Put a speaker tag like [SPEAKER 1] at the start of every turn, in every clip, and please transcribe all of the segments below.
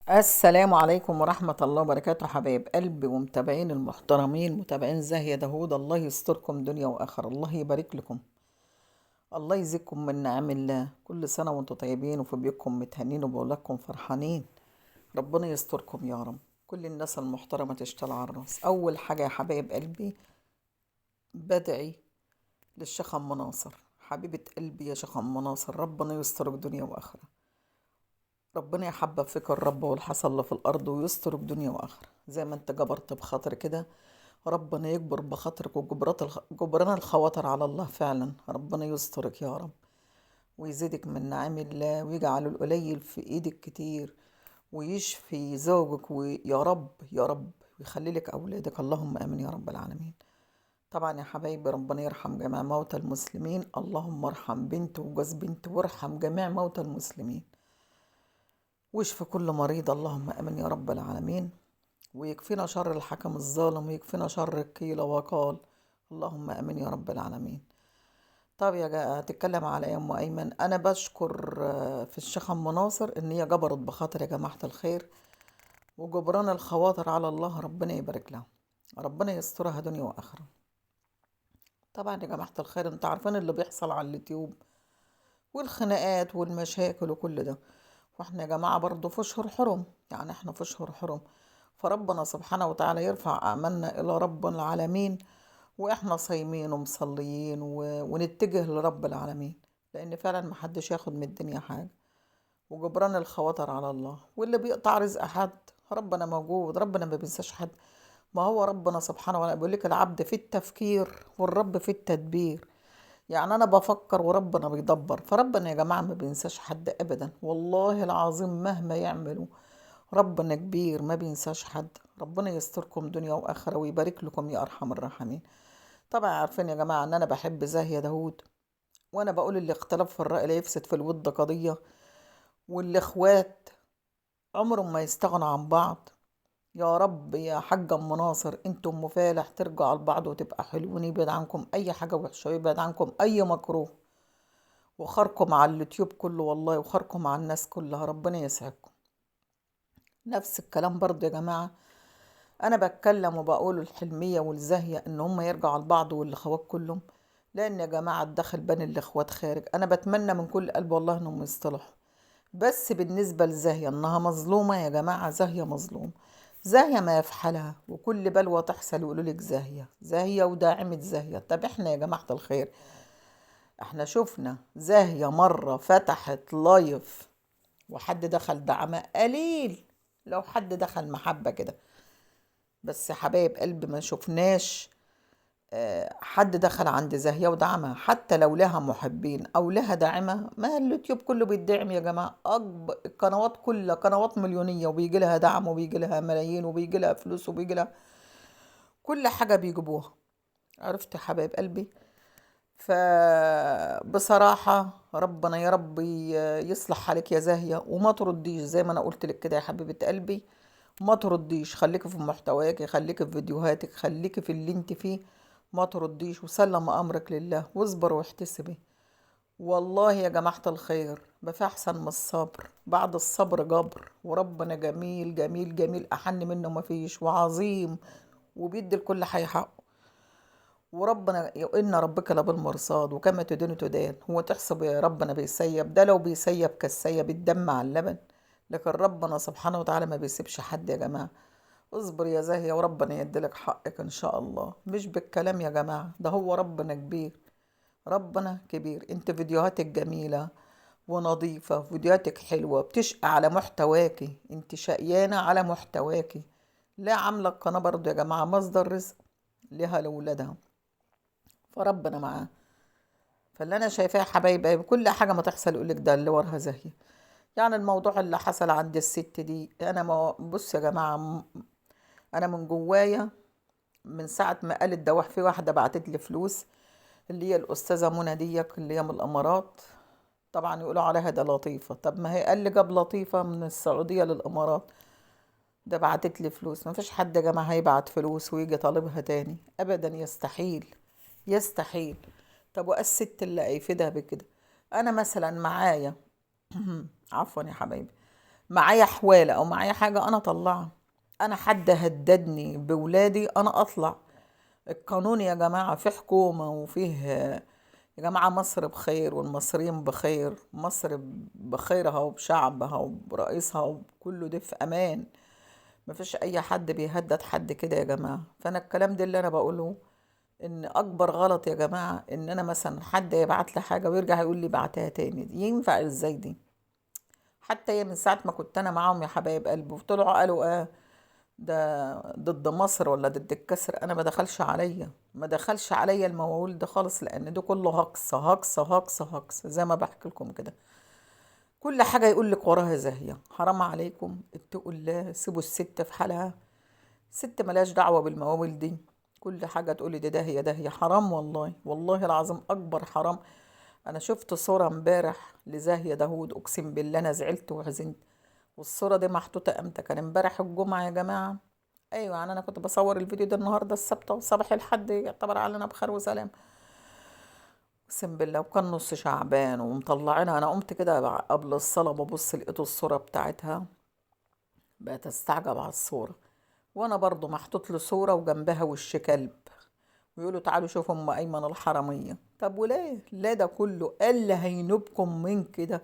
[SPEAKER 1] السلام عليكم ورحمة الله وبركاته، حبايب قلبي ومتابعين المحترمين، متابعين زاهية داهود. الله يستركم دنيا وآخرة، الله يبارك لكم، الله يزيدكم من نعم الله. كل سنة وانتم طيبين وفي بيوتكم متهنين وبولادكم فرحانين، ربنا يستركم يا رب. كل الناس المحترمة تشتغل على الراس. أول حاجة يا حبايب قلبي بدعي للشيخ أم ناصر، حبيبة قلبي يا شيخ أم ناصر، ربنا يسترك دنيا وآخرة، ربنا يحبب فيك الرب والحصل اللي في الأرض ويسترك دنيا وآخرة. زي ما انت جبرت بخاطر كده ربنا يجبر بخاطرك، وجبرات جبران الخواطر على الله فعلا. ربنا يسترك يا رب ويزيدك من نعم الله ويجعل القليل في ايدك كتير، ويشفي زوجك ويا رب يا رب، ويخلي لك أولادك، اللهم آمين يا رب العالمين. طبعا يا حبايبي ربنا يرحم جميع موتى المسلمين، اللهم ارحم بنت وجوز بنت وارحم جميع موتى المسلمين، واشفي كل مريض، اللهم آمين يا رب العالمين. ويكفينا شر الحكم الظالم، ويكفينا شر القيل وقال، اللهم آمين يا رب العالمين. طب يا جماعة هتتكلم على يا ام ايمن، انا بشكر في الشيخ ام ناصر ان هي جبرت بخاطر يا جماعة الخير، وجبران الخواطر على الله، ربنا يبارك لها، ربنا يسترها دنيا واخره. طبعا يا جماعة الخير انتوا عارفين اللي بيحصل على اليوتيوب والخناقات والمشاكل وكل ده، واحنا يا جماعة برضو في شهر حرم، يعني احنا في شهر حرم، فربنا سبحانه وتعالى يرفع اعمالنا الى رب العالمين واحنا صايمين ومصليين ونتجه لرب العالمين، لان فعلا محدش ياخد من الدنيا حاجة. وجبران الخواطر على الله، واللي بيقطع رزق حد ربنا موجود، ربنا ما بينساش حد. ما هو ربنا سبحانه وتعالى بيقول لك العبد في التفكير والرب في التدبير، يعني انا بفكر وربنا بيدبر. فربنا يا جماعة ما بينساش حد ابدا، والله العظيم مهما يعملوا ربنا كبير ما بينساش حد. ربنا يستركم دنيا واخره ويبارك لكم يا ارحم الراحمين. طبعا عارفين يا جماعة ان انا بحب زاهيه داهود، وانا بقول الاختلاف في الراي لا يفسد في الود قضية، والاخوات عمرهم ما يستغنوا عن بعض. يا رب يا حاجة ام ناصر انتم ام فالح ترجعوا لبعض وتبقى حلوين، يبعد عنكم اي حاجة وحشة ويبعد عنكم اي مكروه، وخاركم على اليوتيوب كله والله، وخاركم على الناس كلها، ربنا يسعدكم. نفس الكلام برضو يا جماعة، انا بتكلم وبقول الحلمية والزاهية ان هم يرجعوا لبعض والاخوات كلهم، لان يا جماعة الدخل بين الاخوات خارج. انا بتمنى من كل قلب والله انهم يصطلحوا، بس بالنسبة لزاهية انها مظلومة يا جماعة، زاهية مظلومة، زاهية ما يفحلها، وكل بلوى تحصل يقولوا لك زاهية زاهية وداعمة زاهية. طب احنا يا جماعة الخير احنا شفنا زاهية مرة فتحت live وحد دخل دعمها قليل، لو حد دخل محبة كده بس حبايب قلب، ما شفناش حد دخل عند زاهية ودعمها، حتى لو لها محبين او لها داعمة. ما اليوتيوب كله بيدعم يا جماعة، اكبر القنوات كلها قنوات مليونية وبيجي لها دعم وبيجي لها ملايين وبيجي لها فلوس وبيجي لها كل حاجة بيجيبوها. عرفت يا حبايب قلبي؟ فبصراحة ربنا يا رب يصلح حالك يا زاهية، وما ترديش زي ما انا قلت لك كده يا حبيبة قلبي، ما ترديش، خليكي في محتواك، خليكي في فيديوهاتك، خليكي في اللي انت فيه، ما ترديش، وسلم امرك لله واصبر واحتسبي. والله يا جماعة الخير ما في احسن من الصبر، بعد الصبر جبر، وربنا جميل جميل جميل، احن منه ما فيش، وعظيم، وبيدي لكل حي حقه. وربنا ان ربك لبالمرصاد، وكما تدين تدان. هو تحسب يا ربنا بيسيب ده؟ لو بيسيب كالسيب الدم على اللبن، لكن ربنا سبحانه وتعالى ما بيسيبش حد يا جماعة. اصبر يا زاهية وربنا يديلك حقك ان شاء الله، مش بالكلام يا جماعة، ده هو ربنا كبير، ربنا كبير. انت فيديوهاتك جميلة ونظيفة، فيديوهاتك حلوة، بتشقى على محتواكي، انت شقيانة على محتواكي، لا عاملة القناة برضو يا جماعة مصدر رزق لها لولادها، فربنا معاه. فاللي انا شايفاه يا حبايبي كل حاجة ما تحصل يقولك ده اللي وراها زاهية. يعني الموضوع اللي حصل عند الست دي، انا ما بص يا جماعة، انا من جوايا من ساعة ما قالت ده في واحدة بعتت لي فلوس، اللي هي الاستاذة منى ديك اللي هي من الامارات، طبعا يقولوا عليها ده لطيفة، طب ما هي قال لي جاب لطيفة من السعودية للامارات، ده بعتت لي فلوس. ما فيش حد يا جماعة هيبعت فلوس ويجي طالبها تاني ابدا، يستحيل يستحيل. طب والست اللي هيفيدها بكده؟ انا مثلا معايا عفوا يا حبايبي، معايا حواله او معايا حاجة انا اطلعها. انا حد هددني بولادي انا اطلع. القانون يا جماعة، في حكومة وفيه يا جماعة، مصر بخير والمصريين بخير، مصر بخيرها وبشعبها وبرئيسها وكله ده في امان، مفيش اي حد بيهدد حد كده يا جماعة. فانا الكلام ده اللي انا بقوله ان اكبر غلط يا جماعة ان انا مثلا حد يبعت لي حاجة ويرجع يقول لي بعتها تاني، دي ينفع ازاي دي؟ حتى هي من ساعة ما كنت انا معاهم يا حبايب قلبي وطلعوا قالوا ده ضد مصر ولا ضد الكسر، انا ما دخلش عليا، ما دخلش عليا المواويل ده خالص، لان ده كله هقص هقص هقص هقص زي ما بحكي لكم كده. كل حاجة يقول لك وراها زاهية. حرام عليكم، اتقوا الله، سيبوا الست في حالها، الست ملهاش دعوة بالمواويل دي. كل حاجة تقولي ده داهية داهية، حرام والله، والله العظيم أكبر حرام. أنا شفت صورة امبارح لزاهية داوود، أقسم بالله أنا زعلت وحزنت. والصورة دي محطوطة امتى؟ كان امبارح الجمعة يا جماعة. أيوة، أنا كنت بصور الفيديو ده النهاردة السبت وصباح الحد، يعتبر علينا بخير وسلام، اقسم بالله. وكان نص شعبان ومطلعينها. انا قمت كده قبل الصلاة ببص لقيت الصورة بتاعتها، بقيت استعجب على الصورة. وانا برضو محطوط له صوره وجنبها وش كلب، ويقولوا تعالوا شوفوا ام ايمن الحرامية. طب وليه؟ لا ده كله قال هينوبكم من كده.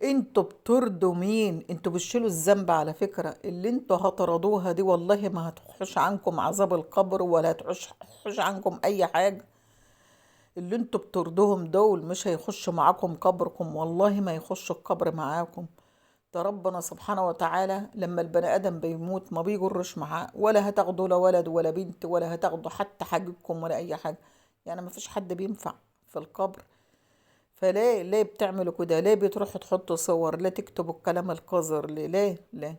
[SPEAKER 1] انتوا بترضوا مين؟ انتوا بتشيلوا الذنب على فكرة. اللي انتوا هترضوها دي والله ما هتحوش عنكم عذاب القبر، ولا هتحوش عنكم اي حاجة. اللي انتوا بترضوهم دول مش هيخشوا معاكم قبركم، والله ما يخشوا القبر معاكم. ده ربنا سبحانه وتعالى لما البني ادم بيموت ما بيجرش معاه، ولا هتاخدوا لا ولد ولا بنت، ولا هتاخدوا حتى حاجتكم ولا اي حاجة. يعني ما فيش حد بينفع في القبر. فليه ليه بتعملوا كده؟ ليه بتروحوا تحطوا صور؟ ليه تكتبوا الكلام القذر؟ ليه ليه ليه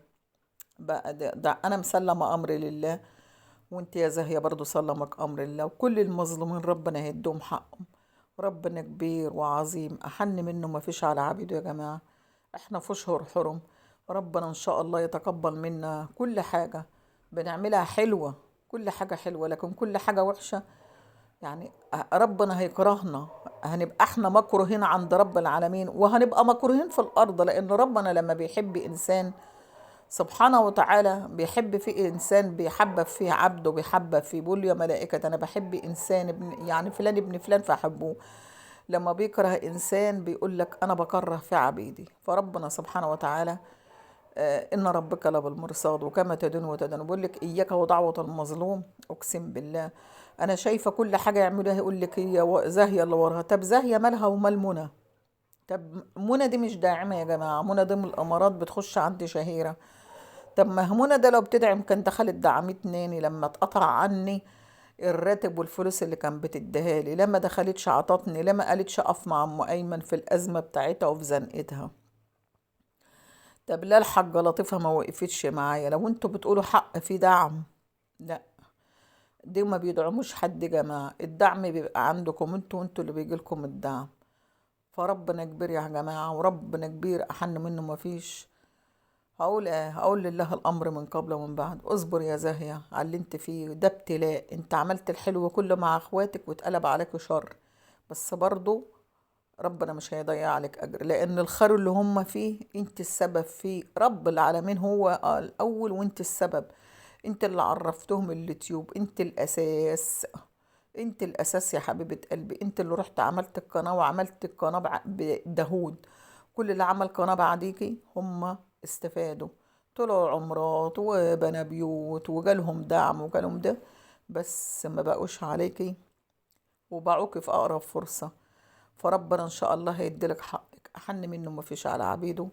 [SPEAKER 1] بقى ده انا مسلمة امري لله، وانت يا زاهيه برضو سلمك امر الله، وكل المظلومين ربنا يهدهم حقهم. ربنا كبير وعظيم، احن منه ما فيش على عبيده يا جماعة. احنا في شهور حرم، ربنا ان شاء الله يتقبل منا كل حاجة بنعملها حلوة، كل حاجة حلوة، لكن كل حاجة وحشة يعني ربنا هيكرهنا، هنبقى احنا مكروهين عند رب العالمين، وهنبقى مكروهين في الارض. لان ربنا لما بيحب انسان سبحانه وتعالى بيحب فيه انسان، بيحبب فيه عبده، بيحبب فيه، بيقول له يا ملائكة انا بحب انسان ابن يعني فلان ابن فلان فاحبوه. لما بيكره انسان بيقول لك انا بكره في عبيدي. فربنا سبحانه وتعالى ان ربك لبالمرصاد وكما تدين وتدين. بيقول لك اياك ودعوة المظلوم. اقسم بالله انا شايفه كل حاجة يعملوها يقول لك هي زاهيه اللي وراها. طب زاهيه مالها ومال منى؟ طب منى دي مش داعمه يا جماعة، منى دي من الامارات بتخش عند شهيرة. طب ما منى ده لو بتدعم كان دخلت دعمتني لما اتقطع عني الراتب والفلوس اللي كان بتديها لي، لما دخلتش عطتني، لما قالتش اقف مع ام ايمن في الازمة بتاعتها وفي زنقتها. طب لا الحاجة لطيفة ما وقفتش معايا. لو انتوا بتقولوا حق في دعم، لا دي ما بيدعموش حد يا جماعة، الدعم بيبقى عندكم انتوا، وانتوا اللي بيجيلكم الدعم. فربنا كبير يا جماعة، وربنا كبير احن منه ما فيش. هقول ايه؟ هقول لله الامر من قبل ومن بعد. اصبر يا زاهيه على اللي انت فيه، ده ابتلاء. انت عملت الحلو كله مع اخواتك واتقلب عليك شر، بس برضو ربنا مش هيضيع عليك اجر، لان الخير اللي هم فيه انت السبب فيه. رب العالمين هو الاول وانت السبب، انت اللي عرفتهم اليوتيوب، انت الاساس، انت الاساس يا حبيبه قلبي، انت اللي رحت عملت القناة، وعملت القناة بداهود. كل اللي عمل قناة بعديكي هم استفادوا، طلعوا عمرات وبنى بيوت وجالهم دعم وجالهم ده، بس ما بقوش عليكي وباعوكي في اقرب فرصة. فربنا ان شاء الله هيديلك حقك، احن منه ما فيش على عبيده.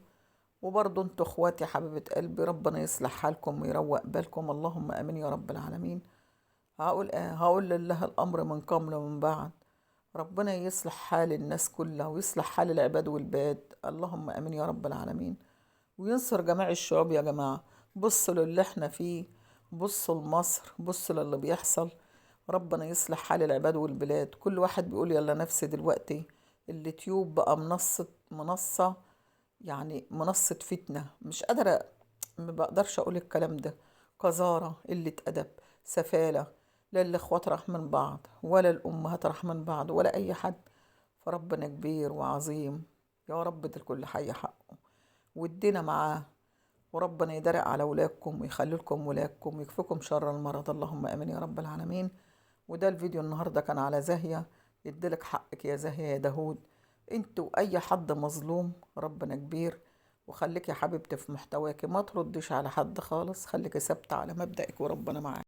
[SPEAKER 1] وبرضه انتوا اخواتي حبيبه قلبي، ربنا يصلح حالكم ويروق بالكم، اللهم امين يا رب العالمين. هقول ايه؟ هقول لله الامر من قبل ومن بعد. ربنا يصلح حال الناس كلها ويصلح حال العباد والباد، اللهم امين يا رب العالمين، وينصر جميع الشعوب يا جماعة. بصوا للي احنا فيه، بصوا لمصر، بصوا للي بيحصل. ربنا يصلح حال العباد والبلاد. كل واحد بيقول يلا نفسي دلوقتي. اليوتيوب بقى منصة، يعني منصة فتنة. مش قادرة، ما بقدرش اقول الكلام ده. قذارة، قلة أدب، سفالة. لا الاخوات راح من بعض، ولا الأمهات راح من بعض، ولا أي حد. فربنا كبير وعظيم، يا رب ده لكل حي حقه، وادينا معاه. وربنا يدرق على ولادكم ويخلي لكم ولادكم ويكفيكم شر المرض، اللهم امين يا رب العالمين. وده الفيديو النهارده كان على زاهية، يديلك حقك يا زاهية يا دهود، انت واي حد مظلوم، ربنا كبير. وخليك يا حبيبتي في محتواكي، ما ترديش على حد خالص، خليكي ثابتة على مبدأك وربنا معاك.